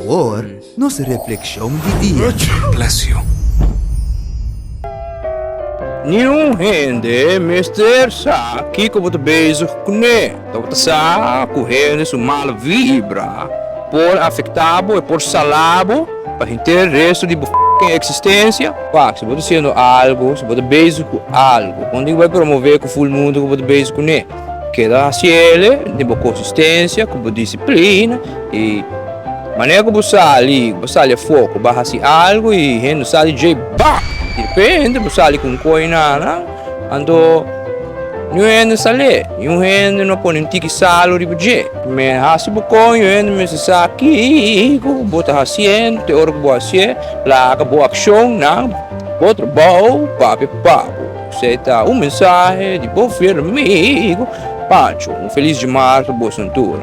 Awor nos reflexion di dia. Bless you. Niun hende mester sa kiko bo ta bezig kuné. Ta bo ta sa ku hende su mal vibra por afektá bo, e por salá bo pa henter resto di bo fucking eksistensia. Wak, si bo ta hasiendo algu, si bo ta bezig ku algu, kon tin ku bai promové ku ful mundu ku bo ta bezig kuné? Keda hasiele den bo konsistensia, ku bo disiplina i manera ku bo sali, bo sali afó ku bo a hasi algu i hende sali djei bam! Di repente bo sali ku un koi na nan, anto niun hende sal'é, niun hende no pone un tiki salu riba dje. Me hasi bo kon, niun hende mester sa kiko bo ta hasiendo te ora ku bo hasié, laga bo akshonnan, bo trabou papia pa bo. Esei ta un mensahe di bo fiel amigo Pancho. Un felis dje marzo boso tur.